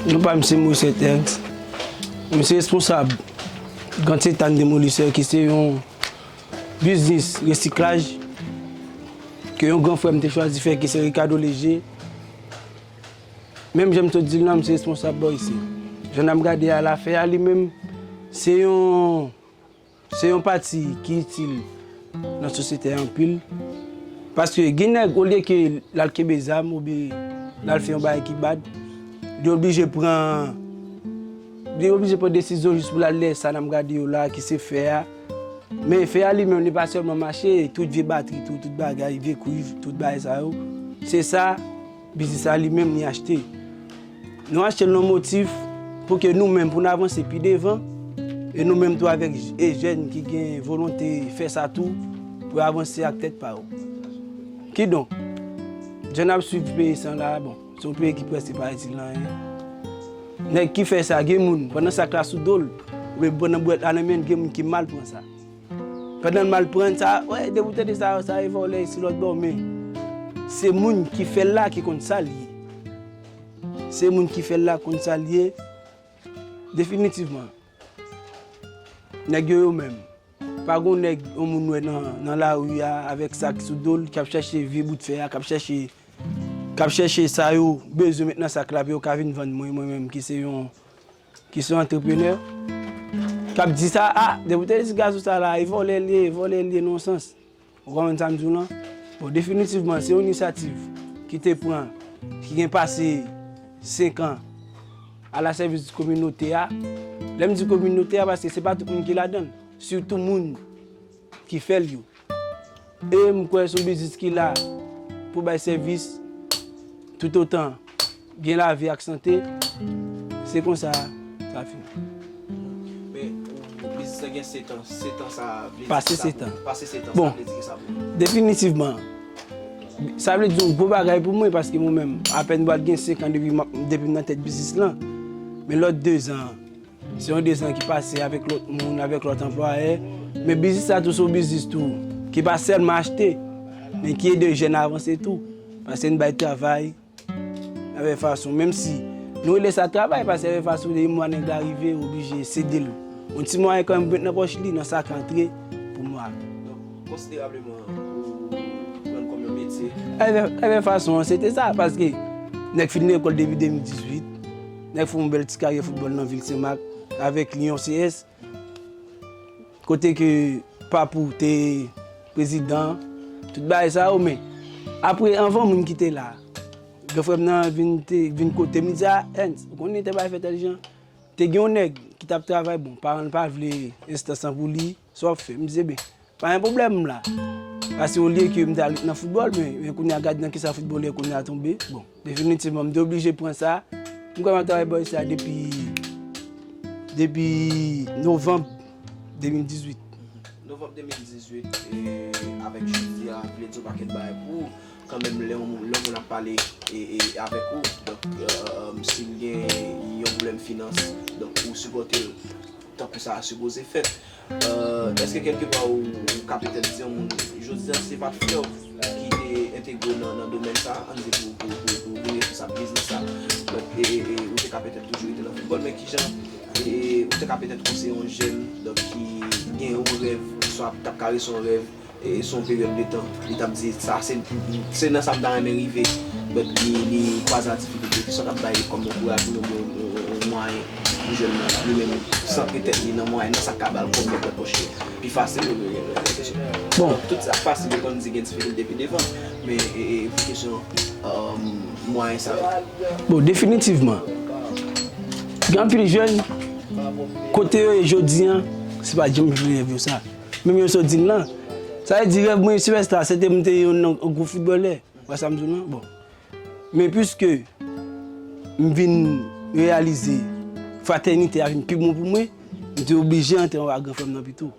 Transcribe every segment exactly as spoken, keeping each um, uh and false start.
Non pa m se Moïse Ernst. M se responsab Grand Satan Démolisseur ki se yon biznis resiklaj ke yon gran frè m te chwazi fè ki se Ricardo Léger. Menm jan m sot di l lan, m se responsab bò isi. Jan n ap gade a, lafè a li menm, se yon Se yon pati ki itil nan sosyete a anpil. Paske gen nèg, olye ke l al kenbe zam oubyen l al fè yon bagay ki bad, li oblije pran, li oblije pran desizyon jis pou l al lè sa n ap gade yo la, ki se fè a. Men fè a li menm, li pa sèlman mache, tout vye batri tou, tout bagay, vye kwiv, tout bagay sa yo. Se sa, biznis la li menm li achte. Nou achte l nan motif pou ke nou menm, pou n avanse pi devan, e nou menm tou avèk j-, e jèn ki gen volonte fè sa tou, pou yo avanse ak tèt pa yo. Kidonk, jan n ap swiv peyi sa la, bon, se yon peyi ki prèske pa itil anyen. Nèg ki fè sa, gen moun, pandan sak la sou do l, oubyen pandan bwèt la nan men l, gen moun ki mal pran sa. Pandan l mal pran sa, wè, depi w tande sa, sa e vòlè, se lòt bò, men se moun ki fè l la ki konn sa l ye. Se moun ki fè l la konn sa l ye. Definitivman, nèg yo, yo menm, pa gon nèg, yon moun wè nan, nan lari a, avèk sak sou do l, k ap chèche vye bout fè a, k ap chèche, k ap chèche sa yo bezwen met nan sak la, pou yo ka vin vann mwen, mwen menm, ki se yon ki se yon antreprenè, k ap di sa, a, depi w te di gazo sa la, e vòlè l ye, e vòlè l ye nan yon sans. Ou konprann sa m di w lan? Bon, definitivman, se yon inisyativ ki te pran, ki gen pase senk an, a la sèvis di kominote a. Lè m di kominote a, paske se pa tout moun ki ladan l, sitou moun ki fè l yo. E m kwè se yon biznis ki la pou bay sèvis toutotan gen lavi ak sante. Se konsa sa fini. Men, ou, biznis la gen sèt an, sèt an sa vle di ki sa pou ou? Pase sèt an. Pase sèt an, bon, sa vle di ki sa pou ou? Definitivman. Sa vle di yon gwo bagay pou mwen, paske mwen menm, apèn m pral gen senk an depi m ap, depi m nan tèt biznis lan. Men lòt de zan, se yon de zan ki pase avèk lòt moun, avèk lòt anplwayè. Men biznis la tou se yon biznis tou, ki pa sèlman achte, men ki ede jèn avanse tou. Paske n bay travay, avèk fason, menm si nou rele sa travay, paske avèk fason de mwa nèg la rive, oblije sede l yon ti mwayen kanmenm pou met nan pòch li, nan sa k antre pou mwa. Donk, konsiderableman, ou pran l kòm yon metye. Avèk, avèk fason an, se te sa, paske nèg fin lekòl depi de mil dizuit, nèg fè yon bèl ti karyè foutbòl nan vil Senmak, avèk Lyon C S, kote ke Papou te prezidan, tout bagay sa yo, men apre, anvan moun ki te la, gran frè m nan vin, te vin kote m, li di, "A, Ernst, ou konnen tèl bagay fè tèl jan?" Te gen yon nèg ki t ap travay, bon, paran l pa vle enstans lan pou li, sa w ap fè? M di, "Ebyen, pa gen pwoblèm, m la." Paske olye ke m te al nan foutbòl, men, men kounye a gad nan kisa foutbòlè kounye a tonbe. Bon, definitivman, m te oblije pran sa. M kwè m ap travay bò isi a depi, depi novanm de mil dizuit. Novanm de mil dizuit, e, avèk jodi a, vle di yon pakèt bagay pou ou. Kanmenm, lè yon moun, lè yon moun ap pale, e, e, avèk ou, donk, e, si l gen yon pwoblèm finans, donk, ou sipòte l tankou sa sipoze fèt. E, èske kèlkepa ou, ou ka petèt di yon moun, jodi a, se pa t frè w ki te entegre w nan, nan domèn sa a, ann di pou, pou, pou, pou vin responsab biznis sa a, donk, e, e, e, ou te ka petèt toujou rete nan foutbòl, men kijan, e, e, ou te ka petèt konseye yon jèn, donk, ki gen yon rèv, swa t ap karese yon rèv, e, sou yon peryòd de tan, li t ap di, "Sa, se, se nan sa m ta renmen rive." Donk, li, li kwaze ak difikulte, kisa w t ap bay kòm ankourajman oubyen yon, yon, yon, yon mwayen pou jèn nan, li menm, santre tèt li nan mwayen nan, sa k ka ba l kòb nan pòch li pi fasil oubyen gen lòt kesyon? Bon. Donk, tout sa fasil, yo konn di gen difikulte pi devan, men, e, e, pou kesyon, e, mwayen sa yo. Bon, definitivman, gen anpil jèn, kote yo ye jodi a, se pa janm jwenn rèv yo sa. Menm jan w sot di m lan. Sa vle di rèv mwen, Sylvester, se te m te yon, yon gwo foutbòlè. Wè sa m di w lan? Bon. Men piske m vin reyalize fratènite a vin pi bon pou mwen, m te oblije antre anba gran frè m nan pito.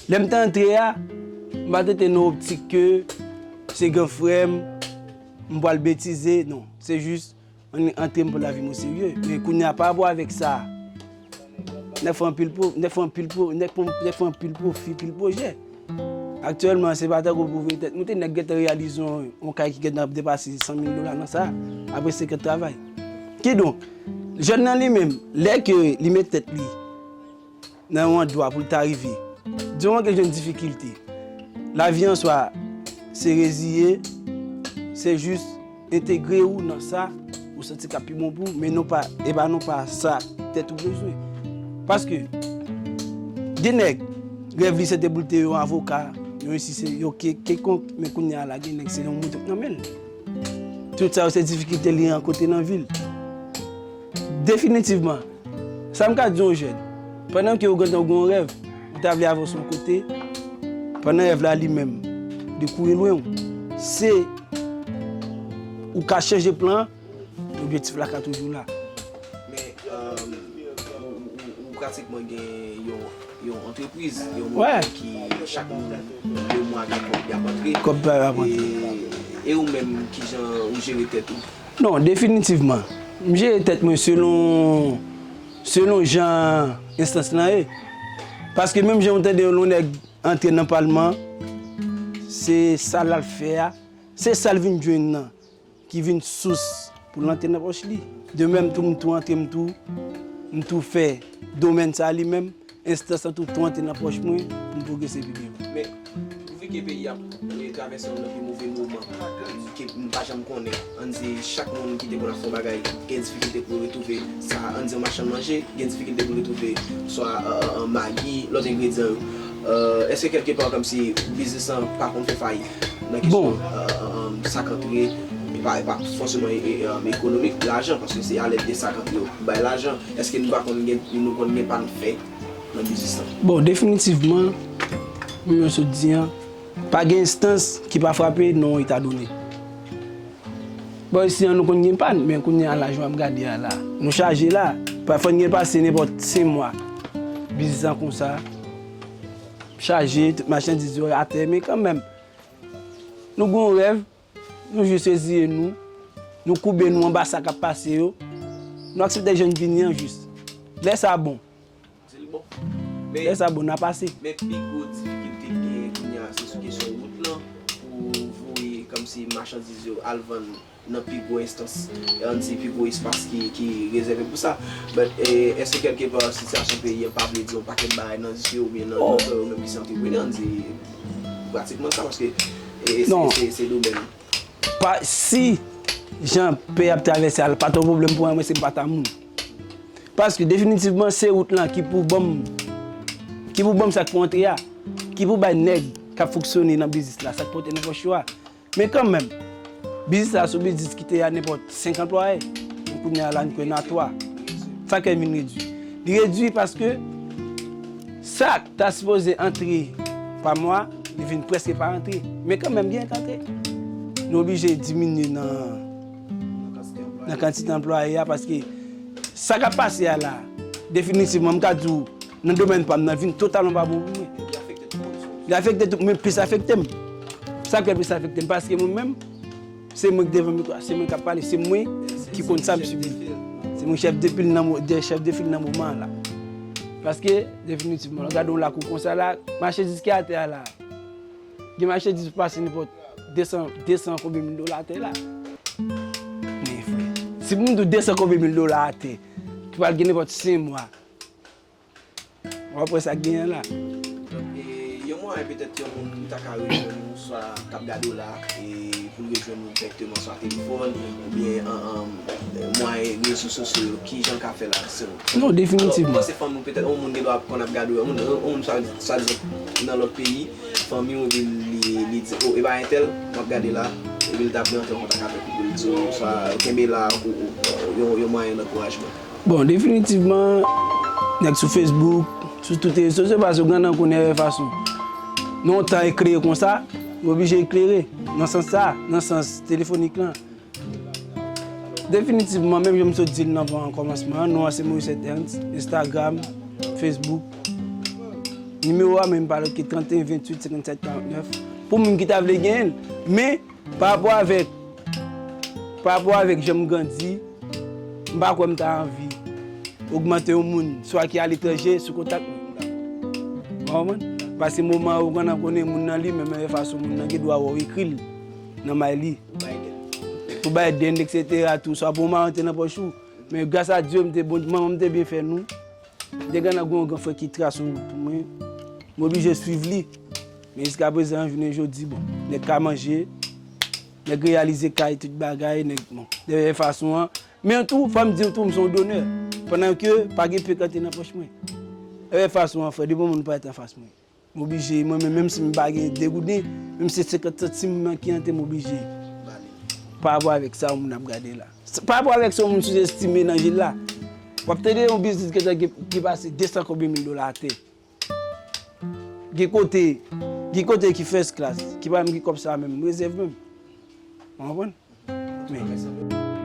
Lè m te antre a, m pa t antre nan optik ke se gran frè m, m pral betize, non. Se jis, ann antre m pran lavi m oserye. Men kounye a, pa rapò avèk sa, nèg fè anpil pwo-, nèg fè anpil pwo-, nèg fè, nèg fè anpil pwofi, pil pwojè. Aktyèlman, se pa tankou pou veye tèt moute, nèg gentan reyalize yon, yon kay ki gentan ap depase san mil dola nan sa, apre senk an travay. Kidonk, Jèn nan li menm, lè ke li met tèt li nan yon andwa pou l ta rive, di moman ke l jwenn difikilte, lavi an swa se reziye, se jis entegre ou nan sa ou santi k ap pi bon pou ou, men non pa, e pa non pa sa tèt ou bezwen. Paske, gen nèg, rèv li se te pou l te yon avoka, yon isi se yon ke-, kekonk, men kounye a la, gen nèg se yon moto k nan men l. Tout sa yo se difikilte li rankontre nan vi l. Definitivman, sa m ka di yon jèn, pandan ke ou gentan gen yon rèv, ou ta vle avanse yon kote, pandan rèv la li menm, li kouri lwen w. Se ou ka chanje plan an, objektif la ka toujou la. Men, euh, ou, ou, ou, ou pratikman gen yon, yon antrepriz, yon modèl ki chak moun, de mwa, gen kòb y ap antre. Kòb pa y ap antre. E, e ou menm, kijan ou jere tèt ou? Non, definitivman. M jere tèt mwen selon, selon jan enstans lan ye. Paske menm jan ou tande yon nèg antre nan palman, se sa l al fè a, se sa l vin jwenn nan ki vin sous pou l antre nan pòch li. De menm tou, m tou antre, m tou, m tou fè domèn sa li menm, enstans lan tou, tou antre nan pòch mwen, pou m pwogrese pi byen. Men, pouvi ke peyi ap, e, travèse youn nan pi move moman ke m pa janm konnen, ann di chak moun ki te konn ap fè yon bagay gen difikilte pou yo retwouve sa, ann di yon machann manje, gen difikilte pou yo retwouve swa, e, e, e, magi, lòt engredyan yo. E, èske kèlke pa kòmsi biznis lan pa konn fè fayit nan kesyon, e, e, e, sa k antre, e pa, e pa fòseman, e, e, e, ekonomik, lajan, paske se alèd de sa k antre yo pou bay lajan. Èske nou pa konn gen, nou konn gen pa n fè nan biznis lan? Bon, definitivman, menm jan m sot di an, pa gen enstans ki pa frape nan yon etadone. Bò isi an nou konn gen pàn, men kounye a la, jan w ap gade a la, nou chaje la. Pafwa n gen pase nenpòt senk mwa biznis lan konsa, chaje, tout machandiz yo atè, men kanmenm, nou gen yon rèv, nou jis reziye nou, nou koube nou anba sa k ap pase yo, nou aksepte jan n vini an jis. Lè sa bon. Lè sa bon, n a pase. Men pi gwo difikilte ki genyen kounye a, se sou kesyon wout lan, pou voye kòmsi machandiz yo al vann nan pi gwo enstans, ann di pi gwo espas ki, ki rezève pou sa. But, e, èske kèlke pa sitiyasyon peyi an pa vle di yon pakèt bagay nan zye oubyen nan, nan zye yo menm ki se antreprenè, ann di pratikman sa, paske, e, se, se, se domèn. Pa, si jan peyi ap travèse a, pa t yon pwoblèm pou mwen, mwen se pa ta moun. Paske definitivman se wout lan ki pou ban m, ki pou ban m sa k pou antre a, ki pou bay nèg k ap fonksyone nan biznis la sa k pou antre nan pòch yo a. Men kanmenm, biznis la se yon biznis ki te a nenpòt senk anplwaye, men kounye a la n kwè n a twa. Sa k fè l vin redui? Li redui paske sa k ta sipoze antre pa mwa, li vin prèske pa antre. Men kanmenm, gen k antre. Nou oblije diminye nan, nan kantite anplwaye a, paske sa k ap pase a la, definitivman, m ka di w, nan domèn pa m nan, vin totalman pa bon pou mwen. Li afekte tout moun. Li afekte tout, men plis afekte m. Sa k fè plis afekte m, paske mwen menm, se mwen ki devan mikwo a, se mwen k ap pale, se mwen ki konn sa m sibi. Se mwen chèf de pil nan mo-, de, chèf de fil nan moman an la. Paske, definitivman, lè w gade yon lakou konsa la, machandiz ki atè a la, gen machandiz pou pase nenpòt de san, de san konbyen mil dola atè la. Men frè, si pou m di w de san konbyen mil dola atè, ki pral gen nenpòt senk mwa, w ap wè sa k genyen la. Donk, e, yon mwayen petèt yon moun ta ka rejwenn ou, swa k ap gade w la, e, pou l rejwenn ou dirèkteman, swa telefòn, oubyen, an, an, mwayen rezo sosyo yo, kijan l ka fè l aksè w? Non, definitivman. Alò, ou panse fanmi w, petèt, yon moun gen dwa ap konn ap gade w, yon moun, yon moun swa, swadizan nan lòt peyi, fanmi w, epi li, li di, "O, e pa entèl, m ap gade la," epi l ta vle antre an kontak avèk ou, pou l di w, swa, "Kenbe la," ou, ou, yon, yon mwayen d ankourajman. Bon, definitivman, nèg sou Facebook, sou tout rezo sosyo, paske grandan konnen fason. Nan yon tan eklere konsa, nou oblije eklere nan sans sa, nan sans telefonik lan. Definitivman, menm jan m sot di l nan kòmansman an, non an se Morisset Ernst, Instagram, Facebook. Nimewo a menm pa lòt ke trannteyen venntuit senkannsèt karantnèf. Pou moun ki ta vle genyen l, men pa rapò avèk, pa rapò avèk jan m grandi, m pa kwè m ta anvi ogmante yon moun, swa ki aletranje, sou kontak mwen. Ou konprann? Paske moman ou konn ap konnen moun nan li, menm fason moun nan gen dwa wè w ekri l nan may li. Pou Biden, etsetera tou, swa pou yon mawon te nan pòch ou. Men gras a Dye, m te bon, manman m te byen fè nou. M te gen nan gon gran frè ki trase yon wout pou mwen. M oblije swiv li. Men jiska prezan, jounen jodi, bon, nèg ka manje, nèg reyalize kay, tout bagay, nèg, bon, de fason an. Men tou, fò m di w tou, m se yon donè. Pandan ke pa gen pen k antre nan pòch mwen. De fason an, frè, depi yon moun parèt anfas mwen. M oblije, mwen menm, menm si m pa gen de gouden, menm si se senkant santim ki antre, m oblije. Pa rapò avèk sa yon moun ap gade la. Pa rapò avèk sa yon moun souzestime nan je l la. W ap tande yon biznis ki, ki pase de san konbyen mil dola atè. Gen kote, gen kote ki first class, ki pa menm gen kòb sa menm, rezèv menm. Ou konprann? Men.